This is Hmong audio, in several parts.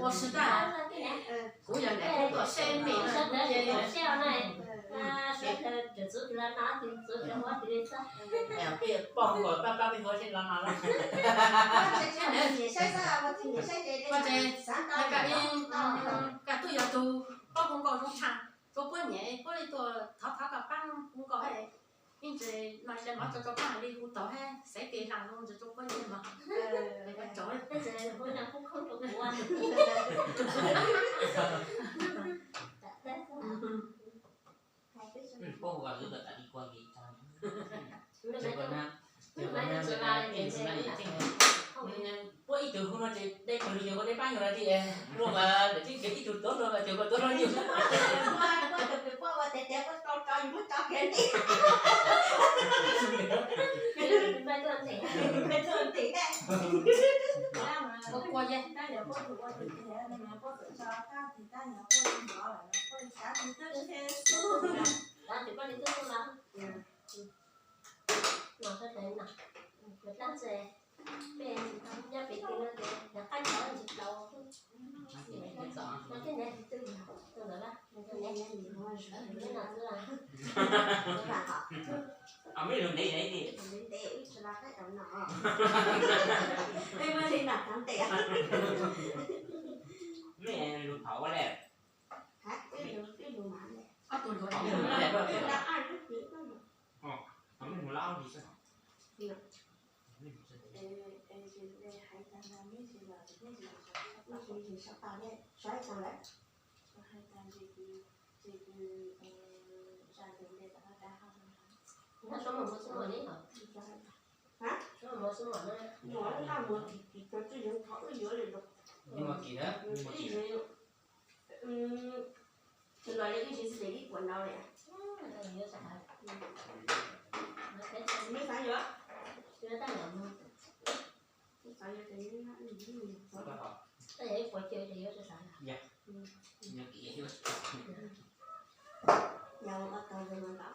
Ua si tas, kuv yog niam kuv tuaj seb mem no ces poj hu kom pab pab peb hu seb los no los. Koj ces, koj twb yog tus pab hu nkauj zoo tshaj, rua puab niam puab li tuaj thov thov koj pab hu nkauj, ib ntsis no cas mov tso rua pab li hu tau hab xaiv tes hla zoo ntsis rua puab niam mas. Puab ib tug hu no ces dai kawg li, yog ua dai pab yug na thiab, luag mas lawv tib ib tug tuav hluas mas cov ko tuav hluas yug. Mej lug thaum ua le. Los li wb tsis xwb ces wb puas ntaus li. Mej xav yuav? Xav yuav ces, yog ib puas caug ces yuav tsis xav. Yog ua tau zoo no ntau.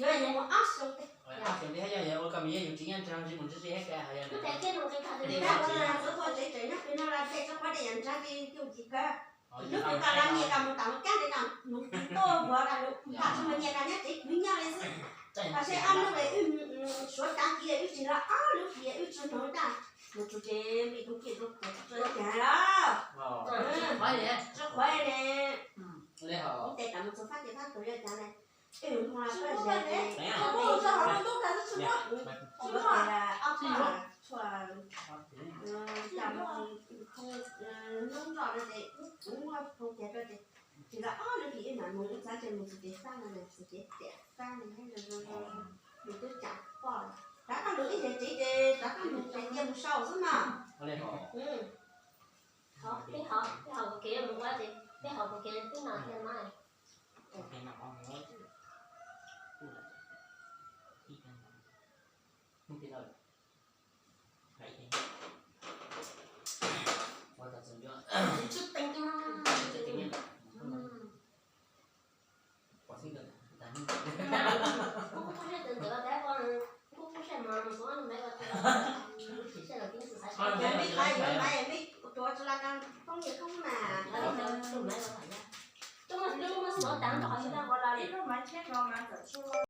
Yuav yog mus ob xyoo, ob xyoo yog yog ua koj me yog yus tsis nyob nrog tsis mus ntsib tsis hab ka hais yog. Tsev tsev nyob pem no los tej tsob qhuav dej yam nrag li coj tsis kawg. Hnub twg koj laj nyiaj koj mus tom mus cab li no, mus tuaj vuav koj lub npaj txog mus nyiaj koj nyob tsev kwv nyob li xwb. Koj saib ob hnub es wb suav tag kis wb tsis los ob lub hlis wb tsis hnov dab, mus tsuas ces nqi tus kiam tus kuv tsuas cas los. Tsis qhuav ne. Kuv tes tam mus txog fab ces fab tus yog cas ne. Ej, hnub no koj zes ces ob peb tshuaj, hnub nroj no ces kuv muab phoo kiag rau ces Ces lawv ob lub hlis ib mam mus ib txav ces mus txog ces fab no, txog ces tiam fab no, nws twb tsam poj. Rov qab mus ib yam tsev ces rov qab mus tsev cia mus sau xwb no. Peb hov, peb hov kuv kev mus ua ces peb hov kuv kev twb no thiab mas.